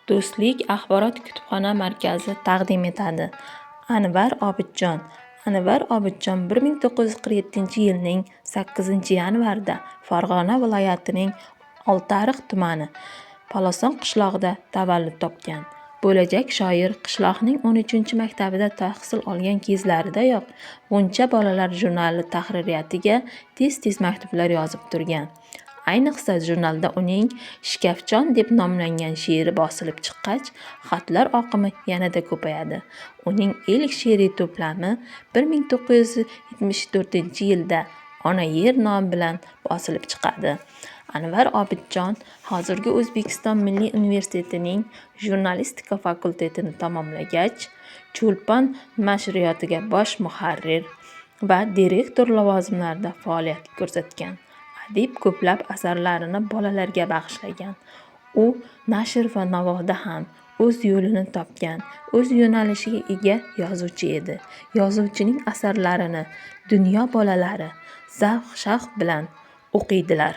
Do'stlik axborot-kutubxona markazi taqdim etadi. Anvar Obidjon. Anvar Obidjon 1947-yilning 8-yanvarida Farg'ona viloyatining Oltiariq tumani, Palason qishlog'ida tavallud topgan. Bo'lajak shoir qishloqning 13-maktabida tahsil olgan kezlaridayoq "G'uncha bolalar" jurnali tahririyatiga tez-tez maktublar yozib turgan. Ayniqsa, jurnalda uning "Shkafchan" deb nomlangan she'ri bosilib chiqqach, xatlar oqimi yanada ko'payadi. Uning ilk she'riy to'plami 1974-yilda "Ona yer" nomi bilan bosilib chiqadi. Anvar Obidjon hozirgi O'zbekiston Milliy universitetining jurnalistika fakultetini tamomlagach, "Cho'lpon" nashriyotida bosh muharrir va direktor lavozimlarida faoliyat ko'rsatgan. Adib ko'plab asarlarini bolalarga bag'ishlagan. U nashr va navoda ham o'z yo'lini topgan, o'z yo'nalishiga ega yozuvchi edi. Yozuvchining asarlarini dunyo bolalari zavq-shavq bilan o'qiydilar.